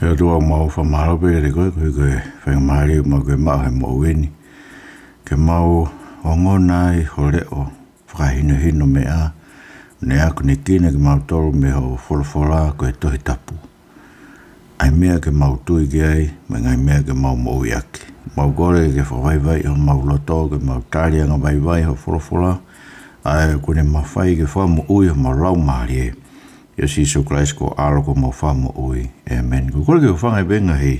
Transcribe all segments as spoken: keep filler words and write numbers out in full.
ʻE ʻOtua, ʻoku mau fakamālō pē kiate koe, koeʻuhi ko e faingamālie ʻoku mau maʻu he moʻui ni ke mau ongona ai ho leʻo fakahinohino meʻa, ne akonekina kimautolu mei ho folofola ko e Tohi Tapu, ʻa e meʻa ke mau tui ki ai, mo e ngaahi meʻa ke mau moʻui ʻaki. Mau kole ke fakavaivai homau loto, ke mau tali angavaivai ho folofola, ʻa ia ʻoku ne mafai ke fakamoʻui homau laumālie. ʻIa Sīsū Kalaisi ko ho ʻAlo ko homau Fakamoʻui. ʻĒmeni. Ko e kole ke u hūfanga he ngaahi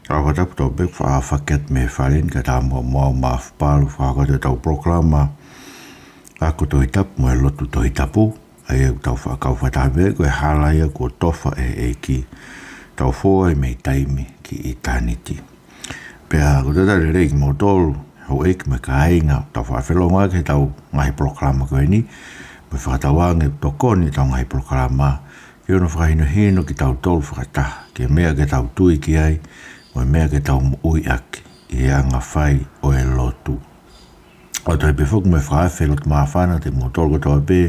talafakatapu tau pē kuo fakahoko atu mei he fale ni, kae ʻatā muʻa mo au, Maʻafu Palu, fakahoko atu ʻetau polokalama Ako Tohi Tapu mo e Lotu Tohi Tapu, ʻa ia ʻoku tau fakakau fakataha pē, ko e hala ia kuo tofa ʻe he ʻEiki, tau fou ai mei taimi ki ʻitāniti. Pea ʻoku ou talitali lelei kimoutolu, houʻeiki mo e kāinga, tau fakafelongoaki heʻetau ngaahi polokalama ko eni, mo e fakatauange ʻoku tokoni ʻetau ngaahi polokalama ki hono fakahinohino kitautolu fakataha ki he meʻa ke tau tui ki ai, mo e meʻa ke tau moʻui ʻaki ʻi he anga fai ʻo e lotu. ʻOku ou talitali pē foki mo e fakaafe loto māfana kiate kimoutolu kotoa pē,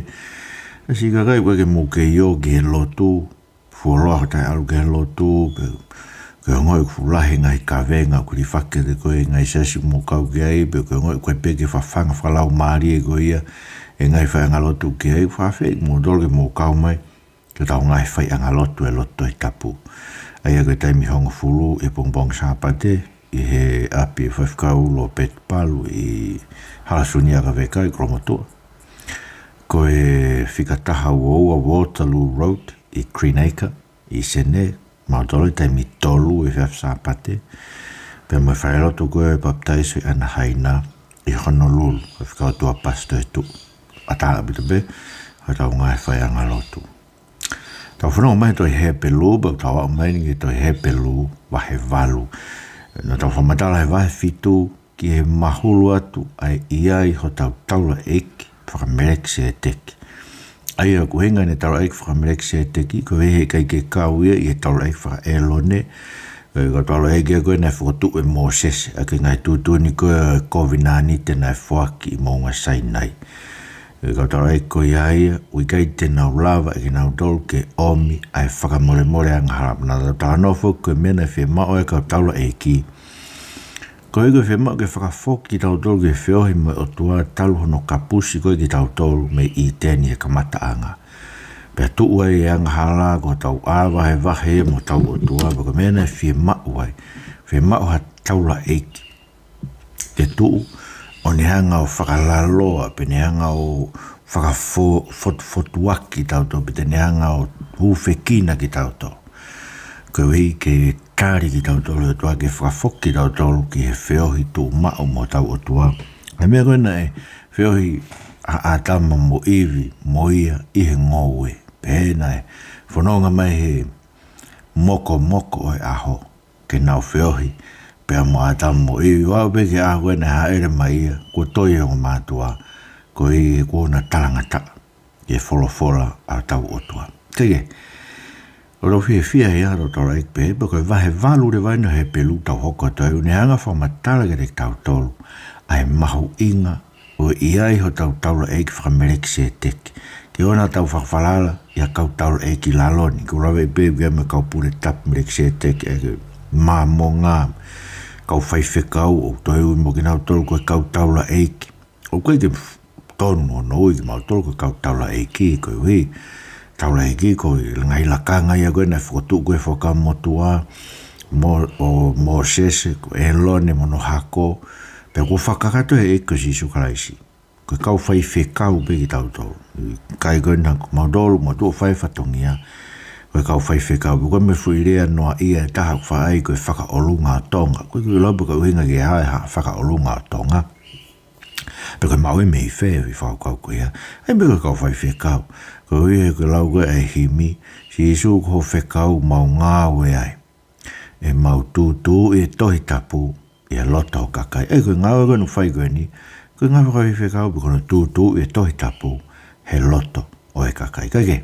ʻa e siʻi kakai ʻoku ʻikai ke mou kei ō ki he lotu, fuoloa hoʻo taʻeʻalu ki he lotu, pe ko e ongoʻi ʻoku fuʻu lahi e ngaahi kavenga ʻoku hilifaki kiate koe ʻi he ngaahi siasi ʻoku mou kau ki ai, pe ko e ongoʻi ʻoku ʻikai pē ke fafanga fakalaumālie koe ia ʻe he ngaahi faiʻanga lotu ʻoku ke ʻi ai, fakaafeʻi kimoutolu ke mou kau mai ki hotau ngaahi faiʻanga lotu ʻo e Lotu Tohi Tapu. ʻA ia ko e taimi hongofulu ʻi he pongipongi Sāpate, ʻi he ʻapi ʻo e Faifekau Lōpeti Palu ʻi Hala Sunia ʻAkaveka ʻi Kolomotuʻa. Ko e fika taha ua ua Waterloo Road ʻi Greenacre, ʻi Senē, mautolu ʻi he taimi tolu ʻi he efiafi Sāpate, pea mo e falelotu ko ē ʻo e papitaiso ʻi Anahaina, ʻi Honolulu, ko e fika ua Tuʻapasi Toetuʻu. ʻAtā ʻaupito pē hotau ngaahi faiʻanga lotu. Tau fanongo mai he tohi Hepelū, pea tau aʻu mai eni ki he tohi Hepelū, vahe valu. Naʻa tau fakamatala he vahe fitu ki he mahulu atu ʻa e ʻi ai hotau taulaʻeiki faka-Melekiseteki. ʻA ia ko e ʻuhinga ʻene taulaʻeiki faka-Melekiseteki, koeʻuhi he ʻikai ke kau ia ʻi he taulaʻeiki faka-ʻĒlone, ʻa e kau taulaʻeiki ko ē naʻe fokotuʻu ʻe Mōsese, ʻaki e ngaahi tuʻutuʻuni ko ē ʻo e kovinānite naʻe foaki ʻi Moʻunga Sainai. ʻA e kau taulaʻeiki ko ia ia, ʻoku ʻikai te nau lava ʻe kinautolu ke ʻomi ʻa e fakamolemole angahala. Naʻa tau talanoa foki ko e meʻa naʻe fiemaʻu ʻe he kau taulaʻeiki, koeʻuhi ko e fiemaʻu ke fakafoki kitautolu ki he feohi mo e ʻOtua talu hono kapusi ko ē kitautolu mei ʻĪteni he kamataʻanga. Pea tuʻu ai e angahala ko hotau ʻā vahevahe mo hotau ʻOtua, pea ko e meʻa naʻe fiemaʻu ai, fiemaʻu ha taulaʻeiki ke tuʻu ʻo ne hanga ʻo fakalaloa, pe ne hanga ʻo fakafo-, fot-, fotuaki kitautolu, pe te ne hanga ʻo hūfekina kitautolu, koeʻuhi ke tali kitautolu ʻe he ʻOtua, ke fakafoki kitautolu ki he feohi tuʻumaʻu mo hotau ʻOtua. Ko e meʻa ko ē naʻe feohi ai ʻa ʻĀtama mo ʻIvi mo ia ʻi he ngoue, pea naʻe fononga mai he mokomoko ʻo e ʻaho ke nau feohi pea mo ʻĀtama mo ʻIvi, ʻo aʻu pē ki he ʻaho ko ē naʻe hāʻele mai ia kuo toi e ongomātuʻa, koeʻuhi he kuo na talangataʻa ki he folofola ʻa hotau ʻOtua. Kae kehe, ʻoku tau fiefia ia ʻi hotau taulaʻeiki pehē, pea ko e vahe valu leva eni ʻo Hepelū tau hoko atu ai, ʻoku ne hanga ʻo fakamatala kiate kitautolu ʻa e mahuʻinga ʻo e ʻi ai hotau taulaʻeiki faka-Melekiseteki. Ke ʻoua naʻa tau fakafalala ʻi ha kau taulaʻeiki ʻi lalo ni. ʻOku ou lave pē ki he meʻa kau pule tapu Melekiseteki, ʻa e Māmonga, kau faifekau, ʻoku toe ui mo kinautolu ko e kau taulaʻeiki. ʻOku ʻikai ke tonu hono ui kimautolu ko e kau taulaʻeiki, koeʻuhi taulaʻeiki ko e ngaahi lakanga ia ko ē naʻe fokotuʻu ko ē ʻe he Fuakava Motuʻa, mo, ʻo Mōsese, ko ʻĒlone mo hono hako, pea kuo fakakakato ʻe he ʻEiki ko Sīsū Kalaisi. Ko e kau faifekau pē kitautolu. Kae ko ena ko mautolu, mou tuʻu ʻo fai fatongia, ko e kau faifekau. Ko e meʻa foʻi lea noaʻia ʻe taha ʻoku faʻa ʻai ko e fakaʻolunga ʻo Tonga. ʻOku ʻikai ke u lau pe ko e ʻuhinga ki he hā e hā fakaʻolunga ʻo Tonga. Pe ko e maʻu ia mei fē e fakakaukau ko ia. ʻAi pē ko e kau faifekau. Koeʻuhi he ko e lau ko ē ʻa e himi, Sīsū ko ho fekau mau ngāue ai. ʻE mau tūtūʻi e Tohi Tapu ʻi he loto ʻo e kakai. ʻE ko e ngāue ko ē ʻoku fai ko eni, ko e ngāue fakafaifekau pē ko hono tūtūʻi e Tohi Tapu he loto ʻo e kakai. Kae kehe,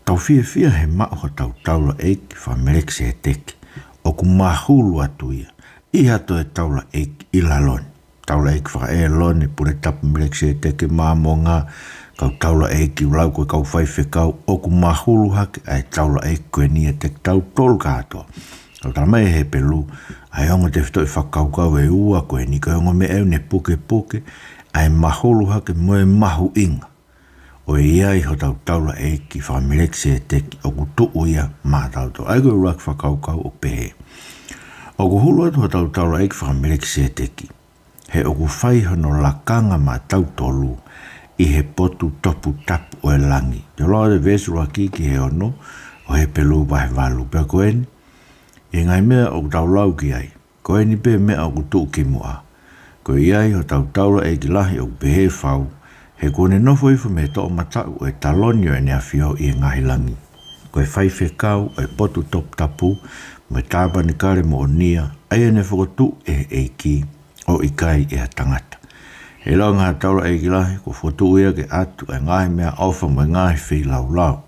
tau fiefia he maʻu hotau taulaʻeiki faka-Melekiseteki, ʻoku mahulu atu ia ʻi ha toe taulaʻeiki ʻi lalo ni. Taulaʻeiki faka-ʻĒlone, pule tapu Melekiseteki, Māmonga, Kau taulaʻeiki, ʻoku lau ko e kau faifekau, ʻoku mahulu hake ʻa e taulaʻeiki ko eni ʻiate kitautolu kātoa. Tau tala mai ʻe Hepelū, ʻa e ongo tefitoʻi fakakaukau ʻe ua ko eni, ko e ongo meʻa ʻoku ne pukepuke ʻa e mahulu hake mo e mahuʻinga ʻo e ʻi ai hotau taulaʻeiki faka-Melekisēteki ʻoku tuʻu ia maʻatautolu. ʻA ia ko e ʻuluaki fakakaukau ʻoku pehē, ʻoku hulu atu hotau taulaʻeiki faka-Melekisēteki he ʻoku fai hono lakanga maʻatautolu ʻi he potu toputapu ʻo e langi. Te u lau atu e veesi ʻuluaki ki he ono ʻo Hepelū vahe valu, pea ko eni, ʻi he ngaahi meʻa ʻoku tau lau ki ai, ko eni pē meʻa ʻoku tuʻu ki muʻa, ko e ʻi ai hotau taulaʻeiki lahi ʻoku pehē fau, he kuo ne nofo hifo mei he toʻomataʻu ʻo e taloni ʻo ʻEne ʻAfio ʻi he ngaahi langi. Ko e faifekau ʻo e potu toputapu mo e tāpanekale moʻonia, ʻa ia ne fokotuʻu ʻe he ʻEiki, ʻo ʻikai ʻe ha tangata. ʻE lau ange ha taulaʻeiki lahi, kuo fokotuʻu ia ke ʻatu ʻa e ngaahi meʻaʻofa mo e ngaahi feilaulau.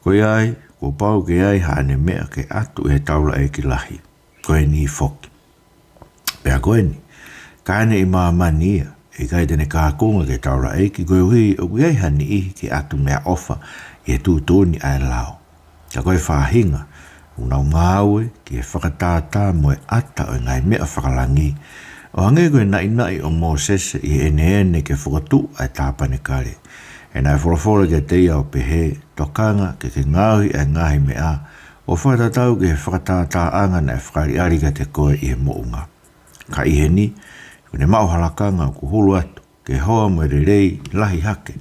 Ko ia ai, kuo pau ke ʻi ai haʻane meʻa ke ʻatu ʻe he taulaʻeiki lahi. Ko eni foki. Pea ko eni, ka ne ʻi māmani ia, ʻe ʻikai te ne kākunga ki he taulaʻeiki, koeʻuhi ʻoku ʻi ai ha niʻihi ke ʻatu meʻaʻofa ʻi he tuʻutuʻuni ʻa e lao. Ka ko e faʻahinga, ʻoku nau ngāue ki he fakatātā mo e ʻata ʻo e ngaahi meʻa fakalangi, ʻo hangē ko e naʻinaʻi ʻo Mōsese ʻi heʻene ʻene ke fokotuʻu ʻa e tāpanekale. He naʻe folofola kiate ia ʻo pehē, tokanga ke ke ngaohi ʻa e ngaahi meʻa, ʻo fakatatau ki he fakatātāʻanga naʻe fakaʻaliʻali kiate koe ʻi he moʻunga. Ka ʻi heni, kuo ne maʻu ha lakanga ʻoku hulu atu ke hoa mo e lelei lahi hake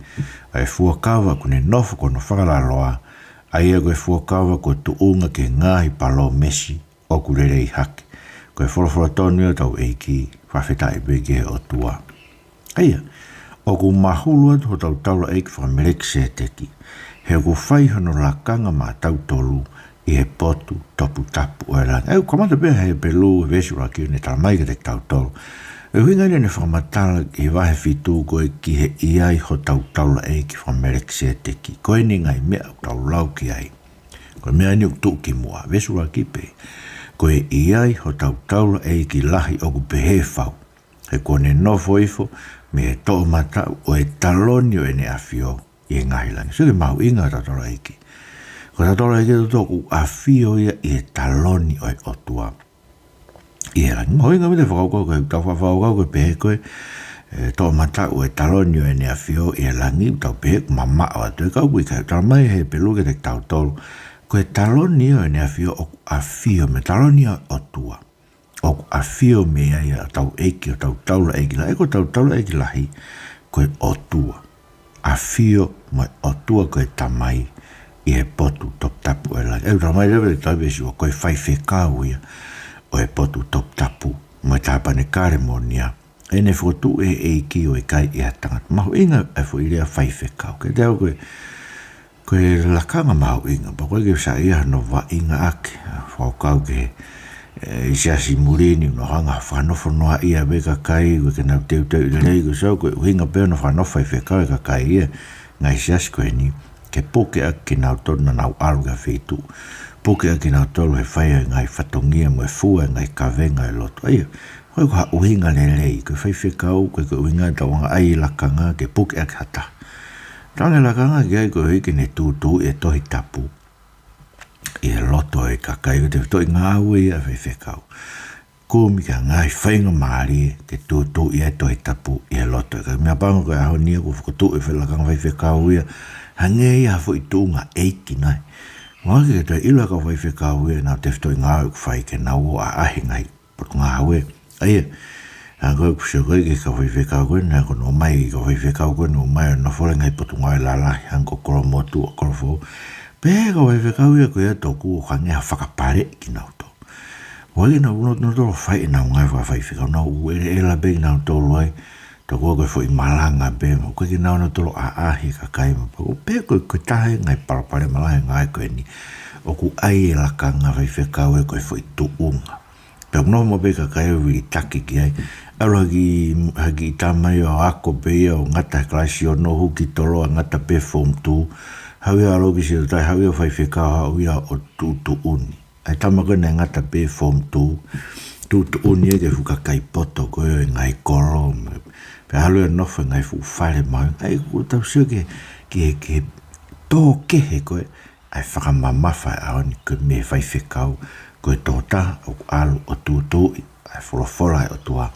ʻa e fuakava kuo ne nofo ki hono fakalaloa, ʻa ia ko e fuakava kuo tuʻunga ki he ngaahi palōmesi ʻoku lelei hake. Ko e folofola tonu ia ʻa hotau ʻEiki, fakafetaʻi pē ki he ʻOtua. ʻA ia, ʻoku mahulu atu hotau taulaʻeiki faka-Melekisēteki he ʻoku fai hono lakanga maʻatautolu ʻi he potu toputapu ʻo e langi. ʻA ia, ʻoku kamata pē ʻa Hepelū veesi ʻuluaki ʻo ne tala mai kiate kitautolu. ʻE ʻuhinga eni ʻene fakamatala ʻi he vahe fitu ko e ki he ʻi ai hotau taulaʻeiki faka-Melekisēteki. Ko eni ngaahi meʻa ʻoku tau lau ki ai. Ko e meʻa eni ʻoku tuʻu ki muʻa, veesi ʻuluaki pē. Ko e ʻi ai hotau taulaʻeiki lahi ʻoku pehē fau, he kuo ne nofo hifo mei he toʻomataʻu ʻo e taloni ʻo ʻEne ʻAfio ʻi he ngaahi langi. Sio ki he mahuʻinga ʻo hotau taulaʻeiki. Ko hotau taulaʻeiki ʻatautolu ʻoku ʻafio ia ʻi he taloni ʻo e ʻOtua ʻi he langi. Mahuʻinga mei he fakakaukau ko e, tau fakakaukau ko e pehē ko e, e, toʻomataʻu ʻo e taloni ʻo ʻEne ʻAfio ʻi he langi, tau pehē ʻoku mamaʻo atu e kau pui kai. Tala mai ʻe Hepelū kiate kitautolu, ko e taloni ʻo ʻEne ʻAfio ʻoku ʻafio mei he taloni ʻo e ʻOtua. ʻOku ʻafio mei ai hotau ʻEiki, hotau taulaʻeiki lahi, ʻa ia ko hotau taulaʻeiki lahi, ko e ʻOtua. ʻAfio mo e ʻOtua ko e Tamai ʻi he potu toputapu ʻo e langi. ʻE tala mai leva ʻe he veesi ua, ko e faifekau ia ʻo e potu toputapu mo e tāpanekale moʻonia. ʻEne fokotuʻu ʻe he ʻEiki, ʻo ʻikai ʻe ha tangata. Mahuʻinga e foʻi lea faifekau. Kiate au ko e, ko e lakanga mahuʻinga, pea ʻoku ʻikai ke u saiʻia hono vaʻinga ʻaki, fakakaukau ki he, e, ʻi he siasi muli ni, ʻoku nau hanga ʻo fakanofo noaʻia pē kakai, ʻoku ʻikai ke nau teuteu lelei, ko e sio ko e ʻuhinga pē hono fakanofo faifekau e kakai ia, ngaahi siasi ko eni, ke puke ʻaki kinautolu naʻa nau ʻalu ki ha feituʻu. Puke ʻaki kinautolu he fai ʻa e ngaahi fatongia mo e fua ʻa e ngaahi kavenga ʻo e lotu. ʻA ia, ko e, ko ha ʻuhinga lelei, ko e faifekau, ko e, ko e ʻuhinga ʻetau anga ʻai e lakanga ke puke ʻaki ha taha. Tau anga e lakanga ki ai koeʻuhi ke ne tūtuuʻi e Tohi Tapu ʻi he loto ʻo e kakai, ko e tefitoʻi ngāue ia ʻa e faifekau. Kumi ki ha ngaahi faingamālie ke tūtuuʻi ai e Tohi Tapu ʻi he loto ʻo e kakai. Meʻapango ko e ʻaho ni ia kuo fokotuʻu e fai lakanga faifekau ia, hangē ia ha foʻi tuʻunga ʻeiki nai. Mahalo ʻoku ʻikai ke toe ʻilo ʻe he kau faifekau ia ʻenau tefitoʻi ngāue ʻoku fai ke nau ō ʻo ʻaʻahi e ngaahi potungāue. ʻA ia, hangē ko e kuo sio ko ē ki he kau faifekau ko ē, naʻe ʻikai ke nau ō mai, kau faifekau ko ē nau ō mai ʻo nofo he ngaahi potungāue lalahi, hangē ko Kolomotuʻa, Kolofoʻou. Pea ko e kau faifekau ia ko ia tokua ʻoku hangē ha fakapaleʻi kinautolu. ʻOku ʻikai ke nau ō nautolu ʻo fai ʻenau ngāue fakafaifekau, nau ō ʻo ʻeleʻela pē kinautolu ai, tokua ko e foʻi malanga pē, mo ʻoku ʻikai ke nau ō nautolu ʻo ʻaʻahi e kakai mo pako. Pea ko e, ko e taha e ngaahi palopalema lahi he ngāue ko eni, ʻoku ʻai e lakanga faifekau ia ko e foʻi tuʻunga. Pea ʻoku nofo maʻu pē e kakai ʻo vilitaki ki ai. ʻAlu ha kiʻi, ha kiʻi tama ia ʻo ako pē ia ʻo ngata he kalasi ono, hū ki Toloa ngata pē form two. Haʻu ia ʻo ʻalu ki Silotahi, haʻu ia ʻo faifekau, haʻu ia ʻo tuʻutuʻuni. ʻA e tama ko ē naʻe ngata pē form two, tuʻutuʻuni ia ki he fuʻu kakai poto ko ē ʻo e ngaahi kolo mo e Pea ʻalu ia ʻo nofo he ngaahi fuʻu fale mahuʻinga. ʻA ia ʻoku tau sio ki he, ki he, ki he tō kehe ko ē ʻa e fakamamafa ʻo e ʻaho ni, ko e meʻa faifekau, ko e tokotaha ʻoku ʻalu ʻo tuʻutuʻuni ʻa e folofola ʻa e ʻOtua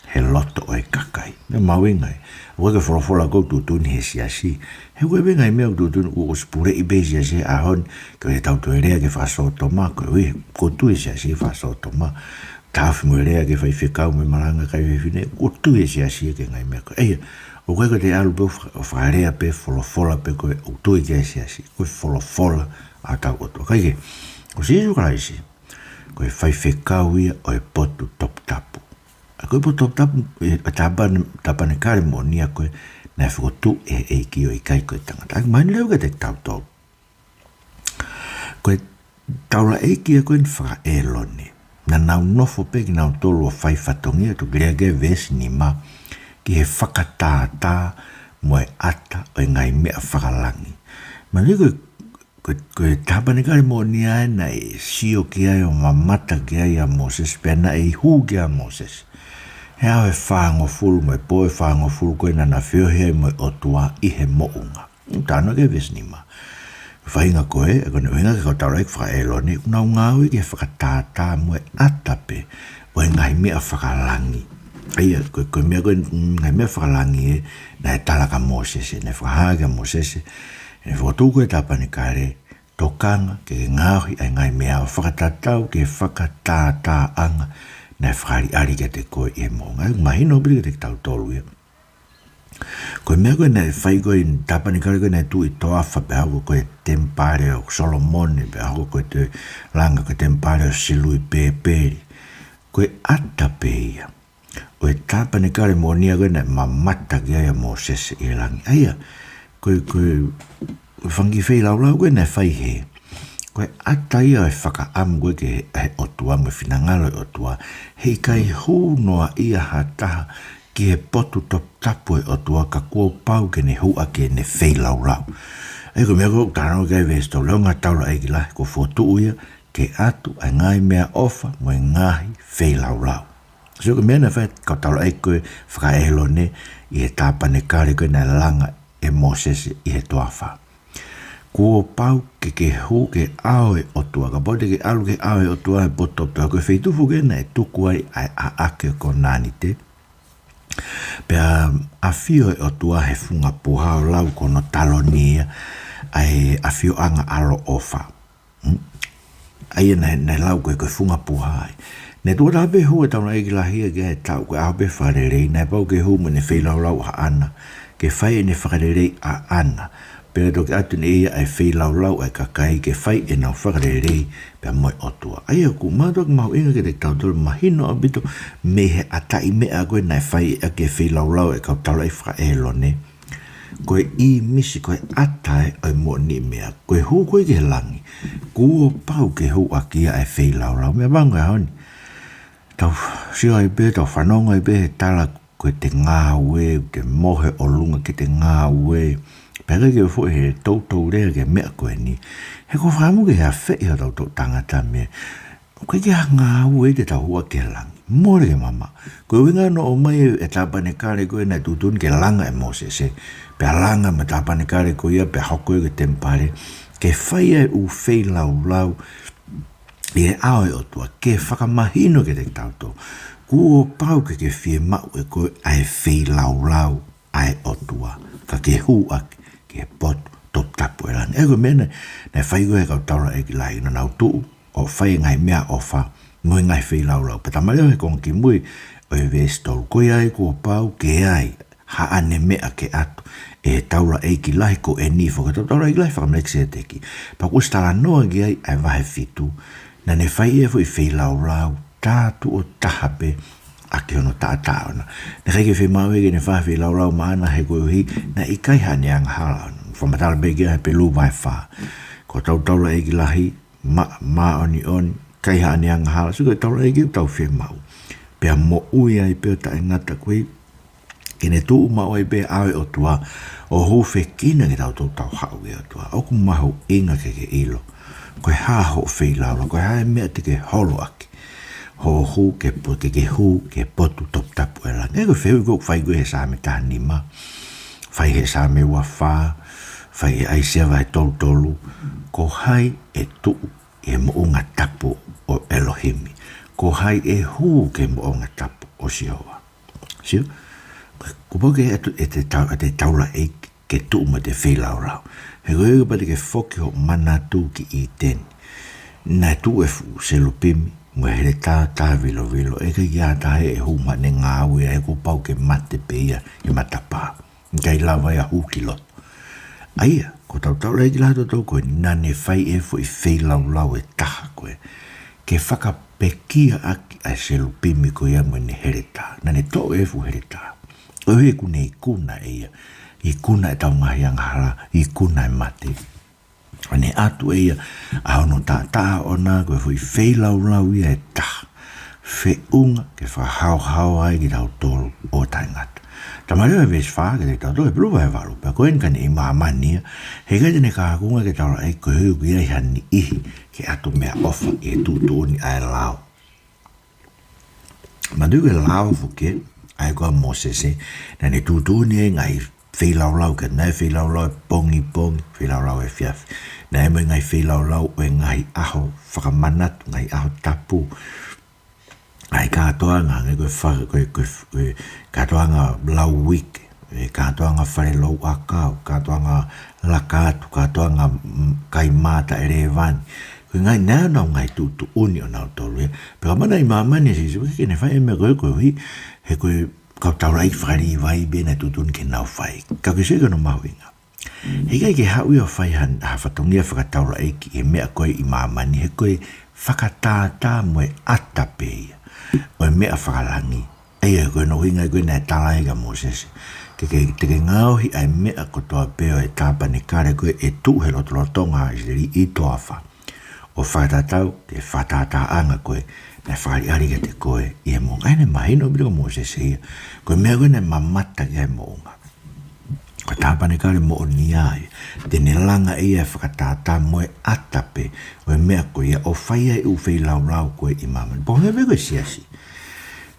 he loto ʻo e kakai. Meʻa mahuʻinga ia. ʻOku ʻikai ko e folofola ʻoku tuʻutuʻuni he siasi. He ʻoku ʻi ai e ngaahi meʻa ʻoku tuʻutuʻuni kuo ʻosi puleʻi pē he siasi he ʻaho ni, ke ʻoua te tau toe lea ki he fakasōtoma, koeʻuhi ʻoku tui e siasi ki he fakasōtoma. Tafoki mo e lea ki he faifekau mo e malanga kakai fefine, ʻoku tui e siasi ki he ngaahi meʻa ko ia. ʻOku ʻikai ko ʻete ʻalu pē ʻo fa-, ʻo fakalea pē folofola pē ko ē ʻoku tui ki ai e siasi. Ko e folofola ʻa hotau ʻOtua. Kae kehe, ko Sīsū Kalaisi, ko e faifekau ia ʻo e potu toputapu. ʻA ia ko e potu toputapu, e, e tāpane-, tāpanekale moʻonia ko ē naʻe fokotuʻu ʻe he ʻEiki ʻo ʻikai ko e tangata. ʻA ia, mahino leva kiate kitautolu. Ko e taulaʻeiki ia ko eni faka-ʻĒlone, naʻa nau nofo pē kinautolu ʻo fai fatongia, toki lea ki ai e veesi nima, ki he fakatātā mo e ʻata ʻo e ngaahi meʻa fakalangi. Mahino ko e, ko e, ko e tāpanekale moʻonia ē naʻe sio ki ai ʻo mamata ki ai ʻa Mōsese, pea naʻe hū ki ai ʻa Mōsese he ʻaho ʻe fāngofulu mo e pō ʻe fāngofulu ko ē naʻa na feohi ai mo e ʻOtua ʻi he moʻunga. Talanoa ki ai e veesi nima. Faʻahinga ko ē, ʻa ia ko hono ʻuhinga ki he kau taulaʻeiki faka-ʻĒlone, ʻoku nau ngāue ki he fakatātā mo e ʻata pē ʻo e ngaahi meʻa fakalangi. ʻA ia, ko e, ko e meʻa ko ē, mm, ngaahi meʻa fakalangi ē naʻe tala kia Mōsese, naʻe fakahā kia Mōsese, ʻi he fokotuʻu ko ē ʻo e tāpanekale, tokanga ke ke ngaohi ʻa e ngaahi meʻa ʻo fakatatau ki he fakatātāʻanga naʻe fakaʻaliʻali kiate koe ʻi he moʻunga. ʻA ia, mahino ʻaupito kiate kitautolu ia. Ko e meʻa ko ē naʻe fai ko ē ʻi he tāpanekale ko ē naʻe tuʻu ʻi he toafa pea hoko ko e temipale ʻo Solomone, pea hoko ko ē ʻo langa ko e temipale ʻo Silu ʻi Pēpeli. Ko e ʻata pē ia ʻo e tāpanekale moʻonia ko ē naʻe mamata ki ai ʻa Mōsese ʻi he langi. ʻA ia, ko e, ko e, ko e fanga kiʻi feilaulau ko ē naʻe fai hē. Ko e ʻata ia ʻo e fakaʻamu ko ē ki he, he ʻOtua mo e finangalo ʻo e ʻOtua. Heʻikai hū noa ia ha taha ki he potu toputapu ʻo e ʻOtua ka kuo pau ke ne hū ʻaki ʻene feilaulau. ʻA ia ko e meʻa ko ē ʻoku talanoa ki ai e veesi tolu, lea ʻa e ngaahi taulaʻeiki lahi, kuo fokotuʻu ia ke ʻatu ʻa e ngaahi meʻaʻofa mo e ngaahi feilaulau. So ko e meʻa naʻe fai ʻe he kau taulaʻeiki ko ē faka-ʻĒlone ʻi he tāpanekale ko ē naʻe langa ʻe Mōsese ʻi he toafa. Kuo pau ke ke hū ki he ʻao ʻo e ʻOtua, kapau te ke ʻalu ki he ʻao ʻo e ʻOtua he potu toputapu, ko e feituʻu foki ē naʻe tuku ai ʻa e ʻaʻake ʻo Kolanite. Pea ʻafio e ʻOtua he funga puha ʻo lau ko hono taloni ia ʻa e ʻafioʻanga ʻaloʻofa. Hmm? ʻA ia naʻe, naʻe lau ko ē ko e funga puha ia. Naʻe tuʻo taha pē hū e taulaʻeiki lahi ia ki ai he taʻu, ko e ʻaho pē fakalelei, naʻe pau ke hū mo ʻene feilaulau ʻaʻana, ke fai ʻene fakalelei ʻaʻana. Pea toki ʻatu ʻe ia ʻa e feilaulau ʻa e kakai ke fai ʻenau fakalelei pea mo e ʻOtua. ʻA ia ʻoku mātuʻaki mahuʻinga kiate kitautolu mahino ʻaupito mei he ʻataʻi meʻa ko ē naʻe fai ʻaki e feilaulau ʻa e kau taulaʻeiki faka-ʻĒlone. Ko e ʻīmisi, ko e ʻata ē ʻo e moʻoniʻi meʻa. Ko e hū ko ē ki he langi, kuo pau ke hū ʻaki ia ʻa e feilaulau. Meʻa pango ʻaho ni. Tau sio ai pē, tau fanongo ai pē he tala ko ʻete ngāue, ʻete mohe ʻolunga ki heʻete ngāue. Pea ʻikai ke foʻi he toutou lea ki he meʻa ko eni. He ʻoku fakaʻamu ke afeʻi hotau toʻutangata mei he ʻoku ʻikai ke ʻi ai ha ngāue te tau hū ʻaki ki he langi. Mole ke mamaʻo. Ko e ʻuhinga naʻe ʻomai e tāpanekale ko ē naʻe tuʻutuʻuni ke langa ʻe Mōsese. Pea langa mo e tāpanekale ko ia pea hoko ia ko e temipale. Ke fai ai e ʻū feilaulau ʻi he ʻao ʻo e ʻOtua, ke fakamahino kiate kitautolu. Kuo pau ke ke fiemaʻu ʻe koe ʻa e feilaulau ʻa e ʻOtua, ka ke hū ʻaki ki he potu toputapu ʻo e langi. ʻA ia ko e meʻa naʻe, naʻe fai ko ē ʻe he kau taulaʻeiki lahi, naʻa nau tuʻu ʻo fai e ngaahi meʻaʻofa mo e ngaahi feilaulau. Pea talamai leva he konga kimui ʻo e veesi tolu, ko ia ai kuo pau ke ʻi ai haʻane meʻa ke ʻatu ʻe he taulaʻeiki lahi ko eni foki, ko e taulaʻeiki lahi faka-Melekisēteki. Pea kuo ʻosi talanoa ki ai ʻa e vahe fitu, naʻa ne fai e foʻi feilaulau tā tuʻo taha pē ʻaki hono taʻataʻa ʻona. Naʻe ʻikai ke fiemaʻu ia ke ne fai ha feilaulau maʻana he koeʻuhi naʻe ʻikai haʻane angahala ʻona. Fakamatala pē ki ai ʻa Hepelū vahe fā. Ko hotau taulaʻeiki lahi, mā-, māʻoniʻoni, ʻikai haʻane angahala, sio ko e taulaʻeiki ʻoku tau fiemaʻu. Pea moʻui ai pē ʻo taʻengata, koeʻuhi ke ne tuʻu maʻu ai pē ʻa e ʻOtua ʻo hūfekina kitautolu ke tau haʻu ki he ʻOtua. ʻOku mahuʻinga ke ke ʻilo ko e hā hoʻo feilaulau, ko e hā e meʻa te ke holo ʻaki. hoʻo hū ke po-, ke, ke hū ki he potu toputapu ʻo e langi. Ē, ko e fehuʻi ko ē ʻoku fai ko ē he Saame taha nima, fai he Saame ua fā, fai he ʻAisea vahe tolu tolu, ko hai ʻe tuʻu ʻi he moʻunga tapu ʻo ʻElohimi? Ko hai ʻe hū ki he moʻunga tapu ʻo Sihova? Sio? Kuo pau ke ʻatu ʻete tau-, ʻete taulaʻeiki ke tuʻu mo ʻete feilaulau. He ko e ʻuhi kapau te ke foki hoʻo manatu ki ʻĪteni, naʻe tuʻu e fuʻu selupimi mo e heletā tāvilovilo, ʻe ʻikai ke ʻi ai ha taha ʻe hū mai ʻo ne ngāue ai, kuo pau ke mate pē ia ʻi matapā. ʻIkai lava ia ʻo hū ki loto. ʻA ia, ko ʻetau taulaʻeiki lahi ʻa kitautolu ko ē, naʻa ne fai e foʻi feilaulau ʻe taha ko ē ke fakapekiaʻaki ʻa e selupimi ko ia mo ʻene heletā. Naʻa ne toʻo e fuʻu heletā. ʻOku ne ikuna ʻe ia, ikuna ʻetau ngaahi angahala, ikuna e mate. ʻO ne ʻatu ʻe ia ʻa hono taʻataʻa ʻoʻona, ko e foʻi feilaulau ia ʻe taha, feʻunga ke fakahaohaoa ai kitautolu ʻo taʻengata. Tau mālō e veesi fā kiate kitautolu, Hepelū vahe valu, pea ko eni ka ne ʻi māmani ia, he ʻikai te ne kaunga ke taulaʻeiki koeʻuhi ʻoku ʻi ai ha niʻihi ke ʻatu meʻaʻofa ʻi he tuʻutuʻuni ʻa e lao. Manatuʻi ko e lao foki ē, ʻa ia ko ē ʻa Mōsese, naʻa ne tuʻutuʻuni e ngaahi feilaulau, ka naʻe feilaulau ʻo pongipongi, feilaulau ʻo efiafi. Naʻe mo e ngaahi feilaulau ʻo e ngaahi ʻaho fakamanatu, ngaahi ʻaho tapu. ʻA e kātoanga, hangē ko e fa-, ko e, ko e, ko e kātoanga lau uike, e kātoanga fale louʻakau, kātoanga laka atu, kātoanga, mm, kai mata e lēvani. Ko e ngaahi, naʻa nau ngaahi tuʻutuʻuni ʻo nautolu ia. Pea ka mana ʻi māmani ʻa Sīsū, ʻikai ke ne fai e meʻa ko ē koeʻuhi, he ko e kau taulaʻeiki fakalīvai pē naʻe tuʻutuʻuni ke nau fai. Ka ko e sio ki hono mahuʻinga. He ʻikai ke haʻu ia ʻo fai ha, ha fatongia fakataulaʻeiki he meʻa ko ē ʻi māmani, he ko e fakatātā mo e ʻata pē ia ʻo e meʻa fakalangi. ʻA ia ko hono ʻuhinga ko ē naʻe tala ai kia Mōsese, ke, ke, te ke ngaohi ʻa e meʻa kotoa pē ʻo e tāpanekale ko ē ʻe tuʻu he lotolotonga ʻo ʻIsileli ʻi he toafa, ʻo fakatatau ki he fakatātāʻanga ko ē naʻe fakaʻaliʻali kiate koe ʻi he moʻunga. ʻA ia naʻe mahino ʻaupito kia Mōsese ia, ko e meʻa ko ē naʻe mamata ki ai e moʻunga, ko e tāpanekale moʻoni ia. Te ne langa ʻe ia e fakatātā mo e ʻata pē ʻo e meʻa ko ia ʻo fai ai e ʻū feilaulau ko ē ʻi māmani. Pea hangē pē ko e siasi.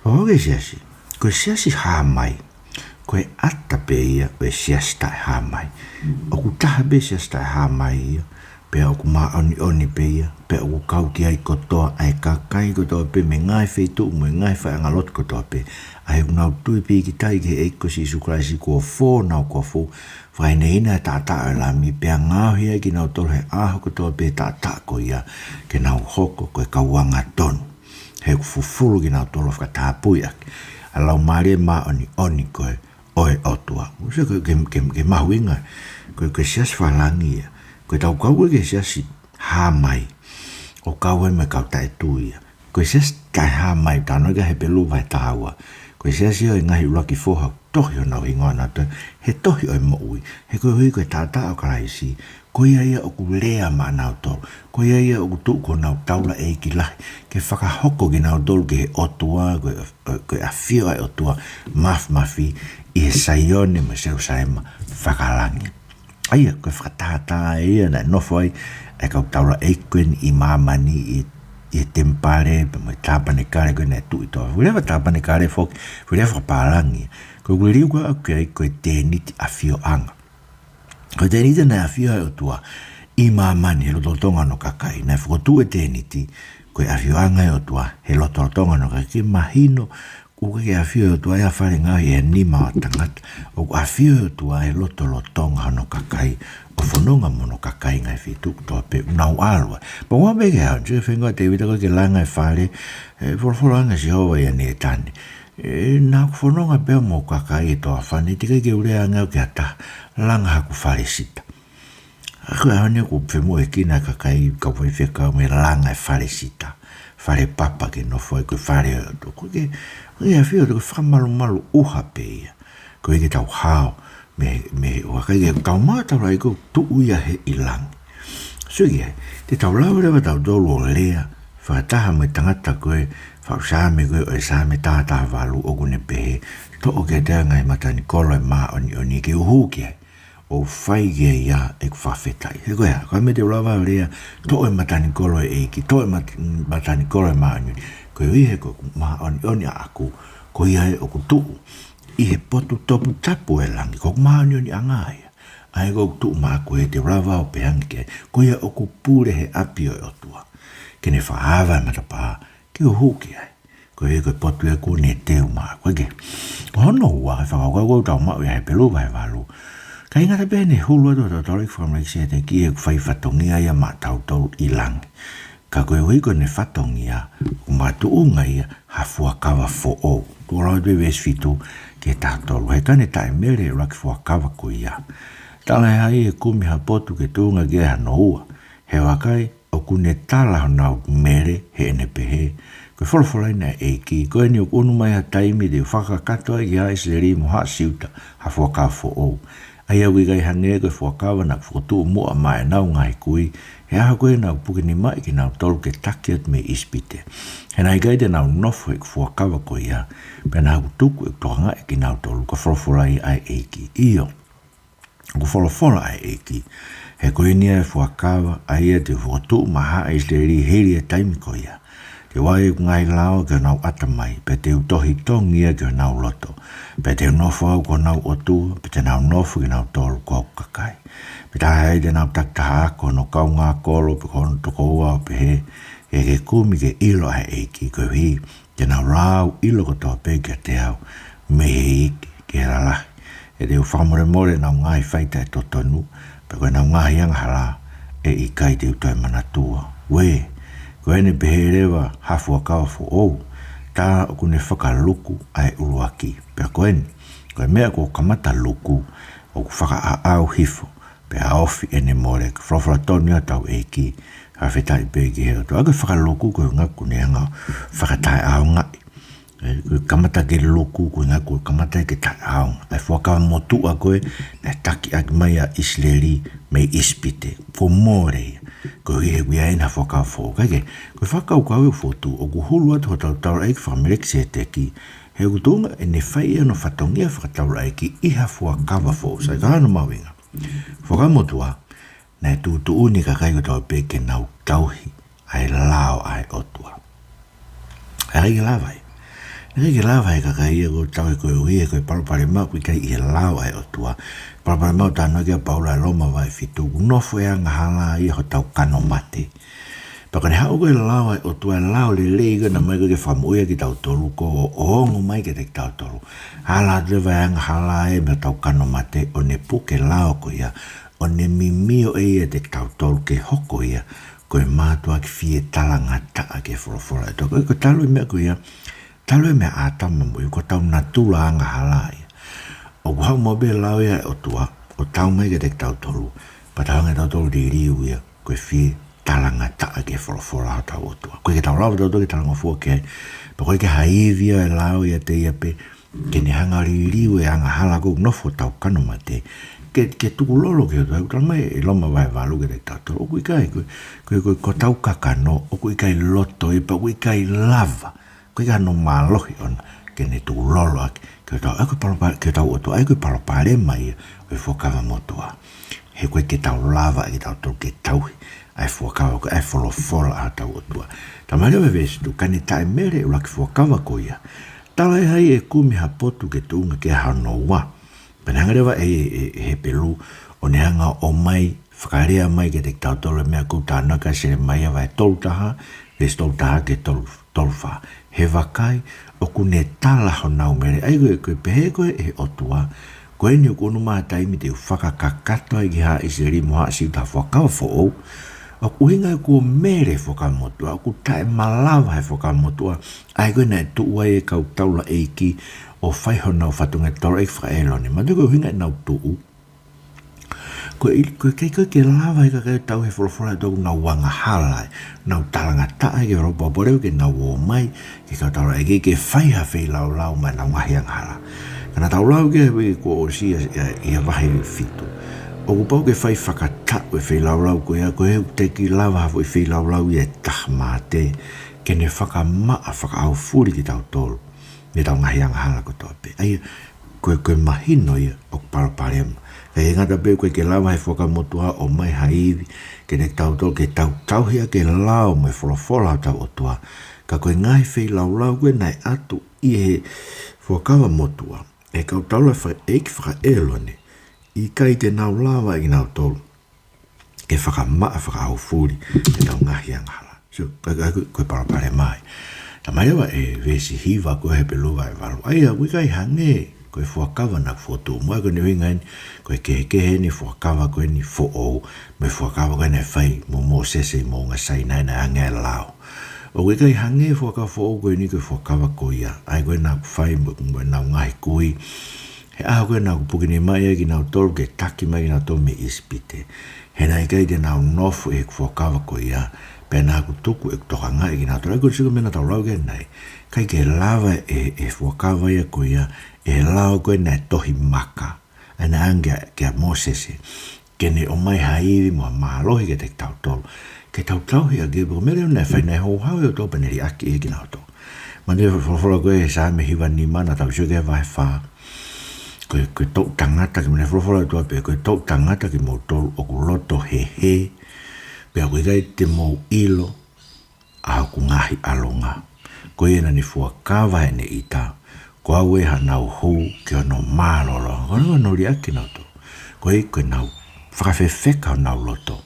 Pea hangē ko e siasi. Ko e siasi hā mai, ko e ʻata pē ia ʻo e siasi taʻehāmai. ʻOku taha pē siasi taʻehāmai ia, pea ʻoku māʻoniʻoni pē ia, pea ʻoku kau ki ai kotoa ʻa e kakai kotoa pē mei he ngaahi feituʻu mo e ngaahi faiʻanga lotu kotoa pē, ʻa ia ʻoku nau tui pīkitai ki he ʻEiki ko Sīsū Kalaisi kuo fō honau kofu, fakahinehina e taʻataʻa ʻo e Lami, pea ngaohi ai kinautolu he ʻaho kotoa pē e taʻataʻa ko ia ke nau hoko ko e kau angatonu. He ʻoku fufulu kinautolu ʻo fakatapui ʻaki ʻa e Laumālie Māʻoniʻoni ko ē ʻo e ʻOtua. Mou sio ko e, ko e, ko e, ko e mahuʻinga, ko e, ko e siasi fakalangi ia. Ko ʻetau kau ko ē ki he siasi hā mai, ʻo kau ai mo e kau taʻetui ia. Ko e siasi taʻehāmai, talanoa ki ai ʻa Hepelū vahe taha ua. Ko e siasi ʻo e ngaahi ʻuluaki foha, tohi honau hingoa nautolu he tohi ʻo e moʻui. He koeʻuhi ko e taʻataʻa ʻo Kalaisi, ko ia ia ʻoku lea maʻanautolu. Ko ia ia ʻoku tuʻu ko honau taulaʻeiki lahi ke fakahoko kinautolu ki he ʻOtua, ko e, ko e ʻafio ʻa e ʻOtua māfimafi ʻi he Saione mo Selūsalema fakalangi. ʻA ia, ko e fakatātā ia naʻe nofo ai ʻa e kau taulaʻeiki ko eni ʻi māmani ʻi, ʻi he temipale, pea mo e tāpanekale ko ē naʻe tuʻu ʻi he toafa. Foʻi lea fakatāpanekale foki, foʻi lea fakapālangi. Ko e liliu ko ē ʻoku ʻi ai ko e tēniti ʻafioʻanga. Ko e tēniti naʻe ʻafio ai e ʻOtua ʻi māmani he lotolotonga hono kakai. Naʻe fokotuʻu e tēniti ko e ʻafioʻanga ʻo e ʻOtua he lotolotonga hono kakai. Ke mahino, ʻoku ʻikai ke ʻafio e ʻOtua ʻi ha fale ngaohi ʻe ha nima ʻo ha tangata. ʻOku ʻafio e ʻOtua he lotolotonga hono kakai, ʻo fononga mo hono kakai ngaahi feituʻu kotoa pē ʻoku nau ʻalu ai. Pea ʻoua pē ke hao, sio ki he feinga ʻa Tēvita ko ē ke langa e fale, ʻe, folofola ange ʻa Sihova ia kia Nētane. ʻE, naʻa ku fononga pē au mo hoku kakai ʻi he toafa ni, teʻeki ai ke u lea ange au ki ha taha, langa haku fale sita. ʻA ia ko e ʻaho ni ʻoku femoʻuekina e kakai, kau faifekau mei he langa e fale sita, fale papa ke nofo ai, ko e fale ʻo e ʻOtua. Ko e ke, ko e ʻafio ʻo e ʻOtua ko e fakamalumalu ʻuha pē ia. Koeʻuhi ke tau hao mei, mei he ʻuha, kae ke tau maʻu e taulaʻeiki ʻoku tuʻu ia he ʻi langi. Sio ki ai, te tau lava leva tautolu ʻo lea fakataha mo e tangata ko ē, faʻu Saame ko ē ʻo e Saame taha taha valu ʻoku ne pehē, toʻo kiate au e ngaahi matanikolo ʻo e māʻoniʻoni ke u hū ki ai, ʻo u fai ki ai ʻa ʻeku fakafetaʻi. He ko e hā, ko e meʻa te u lava ʻo lea, toʻo e matanikolo ʻo e ʻEiki, toʻo e mat-, matanikolo ʻo e māʻoniʻoni, Koeʻuhi he ko ʻeku māʻoniʻoni ʻaʻaku, ko ia ē ʻoku tuʻu ʻi he potu toputapu ʻo e langi, ko ʻeku māʻoniʻoniʻanga ia. ʻA ia ko ʻeku tuʻu maʻaku ē, te u lava ʻo pehē ange ki ai, ko ia ʻoku pule he ʻapi ʻo e ʻOtua, ke ne fakaava e matapā ke u hū ki ai. Koeʻuhi ko e potu ē kuo ne teu maʻaku. Ko e ke, ko hono ua, e fakakaukau ʻoku tau maʻu ia he Hepelū vahe valu. ʻIkai ngata pē heʻene hulu atu hotau taulaʻeiki faka-Melekisēteki, he ʻoku fai fatongia ia maʻatautolu ʻi langi. Ka koeʻuhi ko ʻene fatongia, ʻoku makatuʻunga ia ha fuakava foʻou. Tuʻu lau atu e veesi fitu ki he taha tolu. He ka ne taʻemele e ʻuluaki fuakava ko ia, talaʻehai ʻe kumi ha potu ke tuʻunga ki ai hano ua. He vakai, ʻoku ne tala honau mele, heʻene pehē, Ko e folofola eni ʻa e ʻEiki, ko eni ʻoku ʻunu mai ha taimi te u fakakakato ai ki haʻa ʻIsileli mo haʻa Siuta ha fuakava foʻou, ʻa ia ʻoku ʻikai hangē ko e fuakava naʻa ku fokotuʻu muʻa maʻa ʻenau ngaahi kui, he ʻaho ko ē naʻa ku puke nima ai kinautolu ke taki atu mei ʻIsipite. He naʻe ʻikai te nau nofo heʻeku fuakava ko ia, pea naʻa ku tuku ʻeku tokangaʻi kinautolu, ko e folofola ia ʻa e ʻEiki. ʻIo, ko e folofola ʻa e ʻEiki, he ko eni ʻa e fuakava ʻa ia te u fokotuʻu maʻa haʻa ʻIsileli hili e taimi ko ia. Te u ʻai ʻeku ngaahi lao ki honau ʻatamai, pea te u tohi tongi ia ki honau loto. Pea te u nofo au ko honau ʻOtua, pea te nau nofo kinautolu ko hoku kakai. Pea talaʻehai te nau takitaha ako hono kaungā kolo, pe ko hono tokoua, ʻo pehē, Ke ke kumi ke ʻilo ʻa e ʻEiki, koeʻuhi te nau lau ʻilo kotoa pē kiate au, mei he iiki ki he lalahi. He te u fakamolemole ʻenau ngaahi fai taʻetotonu, pea ko ʻenau ngaahi angahala ʻe ʻikai te u toe manatua. Uē, ko eni pehē leva ha fuakava foʻou, tā ʻoku ne fakaluku ʻa e ʻuluaki. Pea ko eni, ko e meʻa kuo kamata luku, ʻoku fakaʻaʻau hifo, pea ofi ʻene mole. Ko e folofola tonu ia hotau ʻEiki, fakafetaʻi pē ki he ʻOtua. ʻA ia ko e fakaluku ko e ʻuhinga ʻoku ne hanga fakataʻeʻaongaʻi. ʻE, ko e kamata ke luku, ko e ʻuhinga ko e kamata ke taʻeʻaonga. ʻA e fuakava motuʻa ko ē naʻe taki ʻaki mai ʻa ʻIsileli mei ʻIsipite, kuo mole ia. Koeʻuhi he ʻoku ʻi ai ʻena fuakava foʻou. Kae kehe, ko e fakakaukau ʻoku fotu, ʻoku hulu atu hotau taulaʻeiki faka-Melekisēteki, he ʻoku tuʻunga ʻene fai ʻa hono fatongia fakataulaʻeiki ʻi ha fuakava foʻou. Sai, ko hono mahuʻinga. Fuakava motuʻa, naʻe tuʻutuʻuni e kakai kotoa pē ke nau tauhi ʻa e lao ʻa e ʻOtua. ʻIkai ke lava ia. ʻIkai ke lava e kakai ia ʻo tauhi koeʻuhi he ko e palopalema ʻoku ʻikai ʻi he lao ʻa e ʻOtua. Palopalema ʻoku talanoa ki ai ʻa Paula ʻi Loma vahe fitu, ʻoku nofo e angahala ʻi hotau kano mate. Pea ka ne haʻu ko e lao ʻa e ʻOtua, e lao lelei ko ē naʻe ʻomai ko ē ke fakamoʻui ai kitautolu, ko ʻene ongo mai kiate kitautolu, hala atu leva e angahala ē mei hotau kano mate, ʻo ne puke e lao ko ia, ʻo ne mimio ʻe ia ʻiate kitautolu ke hoko ia ko e mātuʻaki fie talangataʻa ki he folofola ʻa e ʻOtua. Ko e, ko e talu e meʻa ko ia, talu e meʻa ʻa ʻĀtama mo ʻIvi, ko hotau natula angahala ia. ʻOku haʻu maʻu pē e lao ia ʻa e ʻOtua ʻo tau mai kiate kitautolu, pea tau hanga ʻe tautolu ʻo liliu ia ko e fie talangataʻa ki he folofola ʻa hotau ʻOtua. ʻOku ʻikai ke tau lava tautolu ke talangofua ki ai, pea ʻoku ʻikai ke ha ivi ia ʻo e lao ʻiate ia pē ke ne hanga ʻo liliu e angahala ko ē ʻoku nofo hotau kano mate, ke, ke tukulolo ki he ʻOtua. ʻOku talamai ʻe Loma vahe valu kiate kitautolu, ʻoku ʻikai, ko, ko, ko, ko hotau kakano ʻoku ʻikai loto ia, pea ʻoku ʻikai lava, ʻoku ʻikai hano mālohi ʻona ke ne tukulolo ʻaki ki hotau, ʻa ia ko e palopa-, ki hotau ʻOtua. ʻA ia ko e palopalema ia ʻo e fuakava motuʻa. He ʻoku ʻikai ke tau lava ʻe kitautolu ke tauhi ʻa e fuakava ko ē, ʻa e folofola ʻa hotau ʻOtua. Talamai leva he veesi tu, ka ne taʻemele e ʻuluaki fuakava ko ia, talaʻehai ʻe kumi ha potu ke tuʻunga ki ai hano ua. Pea ne hanga leva ʻe, ʻe, ʻe Hepelū ʻo ne hanga ʻo ʻomai, fakalea mai kiate kitautolu e meʻa ʻoku talanoa ki ai ʻa Selemaia vahe tolu taha, veesi tolu taha ki he tolu, tolu fā. He vakai, ʻoku ne tala honau mele. ʻA ia ko e, ko e pehē ko ē ʻe he ʻOtua, ko eni ʻoku ʻunu mai ha taimi te u fakakakato ai ki haʻa ʻIsileli mo haʻa Siuta ha fuakava foʻou, ʻoku ʻuhinga ia kuo mele e fuakava motuʻa, ʻoku taʻemalava he fuakava motuʻa, ʻa ia ko ē naʻe tuʻu ai e kau taulaʻeiki ʻo fai honau fatongia taulaʻeiki faka-ʻĒlone. Mahalo ko e ʻuhinga ʻenau tuʻu, ko e, ko e ʻikai ko ē ke lava e kakai ʻo tauhi e folofola ʻa e ʻOtua, ʻoku nau angahala ai, nau talangataʻa ai ki he folofola, pea ʻoku lava ke nau ō mai ki he kau taulaʻeiki ke fai ha feilaulau maʻa ʻenau ngaahi angahala. Ka naʻa tau lau ki ai he uike kuo ʻosi ʻi he, ʻi he vahe fitu, ʻoku pau ke fai fakataʻu e feilaulau ko ia, ko e ʻikai lava ha foʻi feilaulau ia ʻe taha mate ke ne fakamaʻa fakaʻaufuli kitautolu mei heʻetau ngaahi angahala kotoa pē. ʻA ia, ko e, ko e mahino ia ʻoku palopalema. ʻIkai ngata pē ʻoku ʻikai ke lava he fuakava motuʻa ʻo ʻomai ha ivi ke ne tautolu ke tau tauhi ʻaki e lao mo e folofola ʻa hotau ʻOtua. Ka ko e ngaahi feilaulau ko ē naʻe ʻatu ʻi he Fuakava Motuʻa, ʻe he kau taulaʻeiki faka-ʻĒlone, ʻikai te nau lava ʻe kinautolu ke fakamaʻa fakaʻaufuli ʻetau ngaahi angahala. So, ka, ka, ko e palopalema ia. Talamai leva ʻe he veesi hiva ko ē ʻo Hepelū vahe valu, ʻa ia ʻoku ʻikai hangē ko e fuakava naʻa ku fokotuʻu muʻa. Ko hono ʻuhinga eni, ko e kehekehe eni e fuakava ko eni foʻou mo e fuakava ko ē naʻe fai mo Mōsese ʻi Moʻunga Sainai, naʻe ʻoange ai e lao. ʻOku ʻikai hangē e fuakava foʻou ko eni ko e fuakava ko ia, ʻa ia ko ē naʻa ku fai mo, mo ʻenau ngaahi kui he ʻaho ko ē naʻa ku puke nima ai kinautolu ke taki mai kinautolu mei ʻIsipite. He naʻe ʻikai te nau nofo ʻi he fuakava ko ia, pea naʻa ku tuku ʻeku tokangaʻi kinautolu. ʻA ia ko e sio ki he meʻa naʻa tau lau ki ai ʻanenai, ʻikai ke lava ʻe, ʻe he fuakava ia ko ia, ʻe he lao ko ē naʻe tohi maka, ʻa ia naʻe ʻoange kia, kia Mōsese, ke ne ʻomai ha ivi mo ha mālohi kiate kitautolu, ke tau tauhi ʻaki e, pea ko e meʻa leva naʻe fai, naʻe houhau e ʻOtua pea ne liʻaki ʻe kinautolu. Manatuʻi e folofola ko ē ʻi he Saame hiva nima naʻa tau sio ki ai he vahe fā. Ko e, ko e toʻu tangata ki, manatuʻi e folofola ʻa e ʻOtua pē, ko e toʻu tangata kimoutolu ʻoku loto hehē, pea ʻoku ʻikai te mou ʻilo ʻa hoku ngaahi ʻalunga. Ko ia naʻa ne fuakava heʻene ʻita, ko au ē haʻanau hū ki hono mālōlō. Ko hono, hono liʻaki kinautolu. Ko e, ko ʻenau fakafefeka honau loto.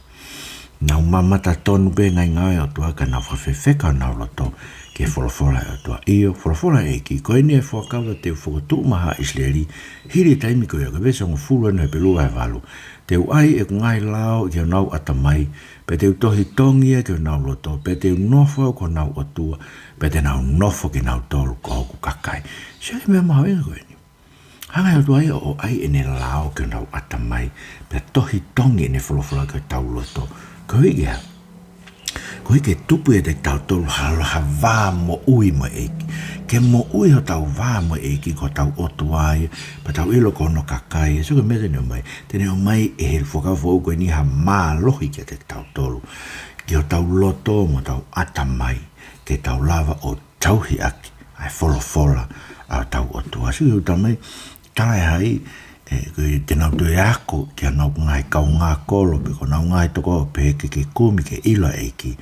Nau mamata tonu pē ngaahi ngāue ʻa e ʻOtua ka nau fakafefeka honau loto ki he folofola ʻa e ʻOtua. ʻIo, folofola ʻa e ʻEiki, ko eni e fuakava te u fokotuʻu maʻa ʻIsileli, hili e taimi ko ia. Ko e veesi hongofulu eni ʻo Hepelū vahe valu. Te u ʻai ʻeku ngaahi lao ki honau ʻatamai, pea te u tohi tongi ia ki honau loto, pea te u nofo au ko honau ʻOtua, pea te nau nofo kinautolu ko hoku kakai. Sio ki he meʻa mahuʻinga ko eni. Hanga ʻe he ʻOtua ia ʻo ʻai ʻene lao ki honau ʻatamai, pea tohi tongi ʻene folofola ki hotau loto. Ko e hā? Koeʻuhi ke tupu ʻiate kitautolu ha, ha vā moʻui mo e ʻEiki. Ke moʻui hotau vā mo e ʻEiki ko hotau ʻOtua ia, pea tau ʻilo ko hono kakai ia. So ko e meʻa te ne ʻomai, te ne ʻomai ʻe he fuakava foʻou ko eni ha mālohi kiate kitautolu, ki hotau loto mo hotau ʻatamai, ke tau lava ʻo tauhi ʻaki ʻa e folofola ʻa hotau ʻOtua. Sio ki he ʻū tama ia, tala ʻe hai, ē, ko e te nau toe ako ki honau ngaahi kaungā kolo, pe ko honau ngaahi tokoua, pehē ke ke kumi ke ʻilo ʻa e ʻEiki.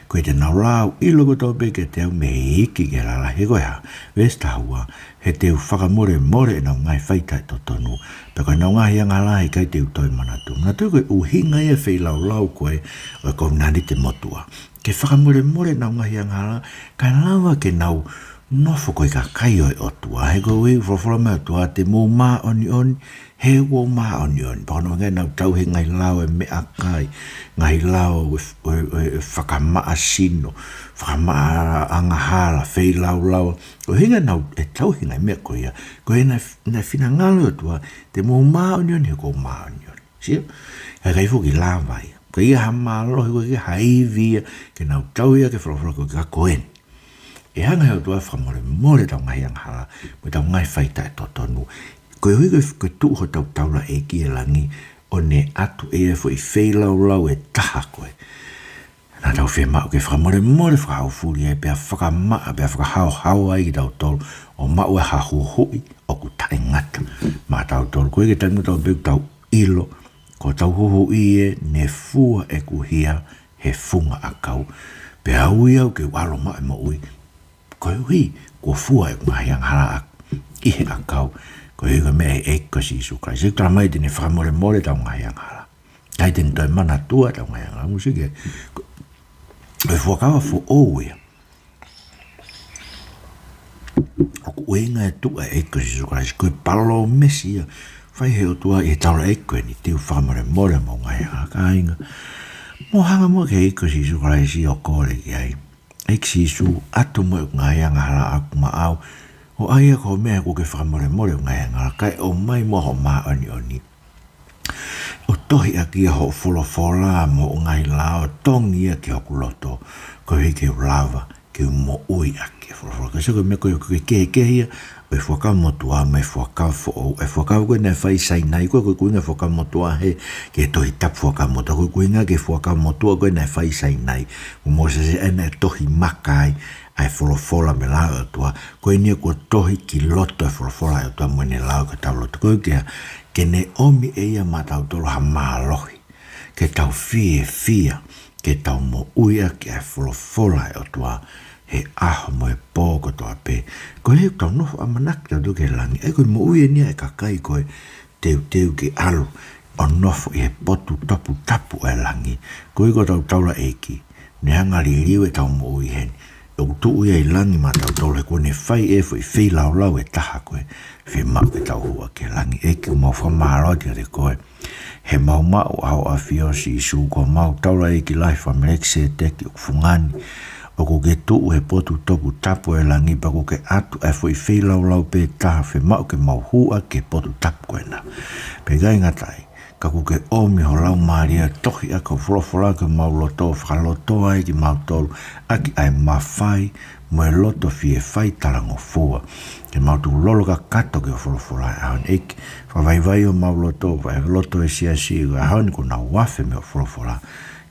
Ko e te nau lava ʻo ʻilo kotoa pē kiate au mei he iiki ki he lalahi. He ko e hā? Veesi taha ua, he te u fakamolemole ʻenau ngaahi faʻitaki-totonu, pea ko ʻenau ngaahi angahala he ʻikai te u toe manatu. Manatuʻi ko e ʻuhinga ia e feilaulau ko ē ʻo e kovinānite motuʻa, ke fakamolemole ʻenau ngaahi angahala, kae lava ke nau nofo ko e kakai ʻo e ʻOtua. He ko e folofola mai ʻa e ʻOtua, te mou māʻoniʻoni he ʻoku ou māʻoniʻoni. Pea ko hono ʻuhinga ia ʻenau tauhi e ngaahi lao ʻo e meʻakai, ngaahi lao ʻo e, ʻo e, ʻo e fakamaʻa sino, fakamaʻa angahala, feilaulau. Ko e ʻuhinga ia ʻenau tauhi e ngaahi meʻa ko ia, ko e naʻe, naʻe finangalo e ʻOtua, te mou māʻoniʻoni he ʻoku ou māʻoniʻoni. Sio? Ka ʻikai foki lava ia. Ko ia ha mālohi, ko ia ha ivi ia ke nau tauhi ʻaki e folofola ko ē, ka ko eni, ʻe hanga ʻe he ʻOtua ʻo fakamolemole ʻetau ngaahi angahala mo ʻetau ngaahi faʻitaki-totonu. Koeʻuhi ko e, ko e tuʻu hotau taulaʻeiki ʻi langi, ʻo ne ʻatu ʻe ia e foʻi feilaulau ʻe taha ko ē naʻa tau fiemaʻu ke fakamolemole fakaʻaufuli ai, pea fakamaʻa, pea fakahaohaoa ai kitautolu, ʻo maʻu ai ha huhuʻi ʻoku taʻengata maʻatautolu. Koeʻuhi ke taimi kotoa pē ʻoku tau ʻilo, ko hotau huhuʻi ē, ne fua ʻeku hia he funga ʻakau, pea ui au ke u ʻalu ʻo maʻu e moʻui, koeʻuhi kuo fua ʻeku ngaahi angahala ʻi he ʻakau. Koeʻuhi ko e meʻa ʻa e ʻEiki ko Sīsū Kalaisi. ʻOku talamai te ne fakamolemole ʻetau ngaahi angahala, ʻikai te ne toe manatua ʻetau ngaahi angahala. Mou sio ki he, ko e fuakava foʻou ia. ʻOku ʻuhinga e tuʻu ʻa e ʻEiki ko Sīsū Kalaisi, ko e palōmesi ia fai ʻe he ʻOtua ʻi he taulaʻeiki ko eni, te u fakamolemole homou ngaahi angahala. Kāinga, mou hanga muʻa ki he ʻEiki ko Sīsū Kalaisi ʻo kole ki ai. ʻEiki Sīsū, ʻatu muʻa ʻeku ngaahi angahala ʻaʻaku maʻau, ʻo ʻai ia ko e meʻa ʻoku ke fakamolemole ʻeku ngaahi angahala, kae ʻomai muʻa hoʻo māʻoniʻoni, ʻo tohi ʻaki ia hoʻo folofola mo hoʻo ngaahi lao, tongi ia ki hoku loto, koeʻuhi ke u lava ke u moʻui ʻaki e folofola. Ka sio ki he meʻa ko ē, ko e kehekehe ia ʻo e Fuakava Motuʻa mo e Fuakava Foʻou. ʻA e fuakava ko ē naʻe fai ʻi Sainai, ko e, ko e ʻuhinga e Fuakava Motuʻa he, ki he Tohi Tapu Fuakava Motuʻa, ko e ʻuhinga ki he Fuakava Motuʻa ko ē naʻe fai ʻi Sainai, ko Mōsese, ʻa ia naʻe tohi maka ai ʻa e folofola mo e lao ʻa e ʻOtua. Ko eni ia kuo tohi ki loto e folofola ʻa e ʻOtua mo ʻene lao ki hotau loto. Koeʻuhi ke, ke ne ʻomi ʻe ia maʻatautolu ha mālohi, ke tau fiefia, ke tau moʻui ʻaki ʻa e folofola ʻa e ʻOtua he ʻaho mo e pō kotoa pē. Ko e hā ʻoku tau nofo ʻamanaki tautolu ki he langi, ʻa ia ko e moʻui eni ʻa e kakai ko ē teuteu ke ʻalu ʻo nofo ʻi he potu toputapu ʻo e langi. Ko ia ko ʻetau taulaʻeiki, ne hanga ʻo liliu ʻetau moʻui heni. ʻOku tuʻu ia ʻi langi maʻatautolu he kuo ne fai ʻe ia e foʻi feilaulau ʻe taha ko ē, fiemaʻu ke tau hū ʻaki e langi. ʻEiki, ʻoku mau fakamālō atu kiate koe he mau maʻu ʻa hoʻo ʻAfio Sīsū, ko homau taulaʻeiki lahi Fakamelekisēteki ʻoku fungani, ʻoku ke tuʻu he potu toputapu ʻo e langi pea ʻoku ke ʻatu ʻa e foʻi feilaulau pē taha, fiemaʻu ke mau hū ʻaki e potu tapu ko ena. Pea ʻikai ngata ai, ka ʻoku ke ʻomi ho Laumālie ʻo tohi ʻaki hoʻo folofola ki homau loto, fakalotoa ai kimautolu ʻaki ʻa e mafai mo e loto fie fai talangofua, ke mau tukulolo kakato ki hoʻo folofola he ʻaho ni. ʻEiki, fakavaivai homau loto, vaivai e loto ʻo e siasi he ʻaho ni, kuo nau afe mei hoʻo folofola,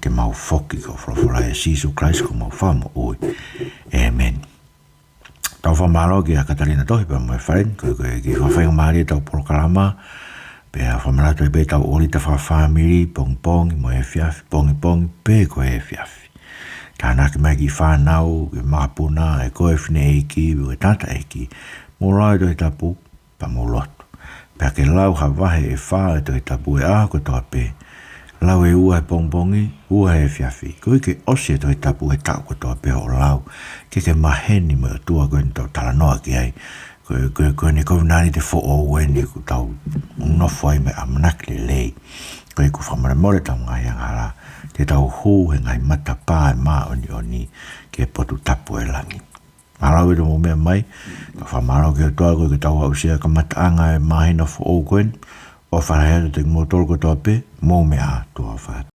ke mau foki ki hoʻo folofola, ʻia Sīsū Kalaisi ko homau Fakamoʻui. ʻĒmeni. Tau fakamālō kia Katalina Tohi pea mo e fale ni, ko e, ko e kiʻi fakafaingamālie ʻetau polokalama, pea fakamanatu pē ʻetau ʻōlita fakafāmili, pongipongi mo e efiafi, pongipongi pē ko e efiafi. Tānaki mai e kiʻi fānau, kiʻi makapuna, ʻa e ko e fineʻeiki, ʻa e tangataʻeiki, mou lau e Tohi Tapu, pea mou lotu. Pea ke lau ha vahe ʻe fā ʻo e Tohi Tapu he ʻaho kotoa pē. Lau ʻe ua he pongipongi, ua he efiafi. Koeʻuhi ke ʻosi e Tohi Tapu he taʻu kotoa pē hoʻo lau. Ke ke maheni mo e ʻOtua ko eni ʻoku tau talanoa ki ai. Ko e, ko e, ko eni kovinānite foʻou eni ʻoku tau nofo ai mo e ʻamanaki lelei. Koeʻuhi ko e fakamolemole ʻetau ngaahi angahala, ke tau hū he ngaahi matapā ʻo e māʻoniʻoni ki he potu tapu ʻo e langi. Mālō ʻaupito hoʻomou meʻa mai, ka fakamālō ki he ʻOtua koeʻuhi ko ʻetau aʻusia e kamataʻanga ʻo e māhina foʻou ko eni. ʻOfa lahi atu kiate kimoutolu kotoa pē, mou meʻa ā, tuʻa ʻofa atu.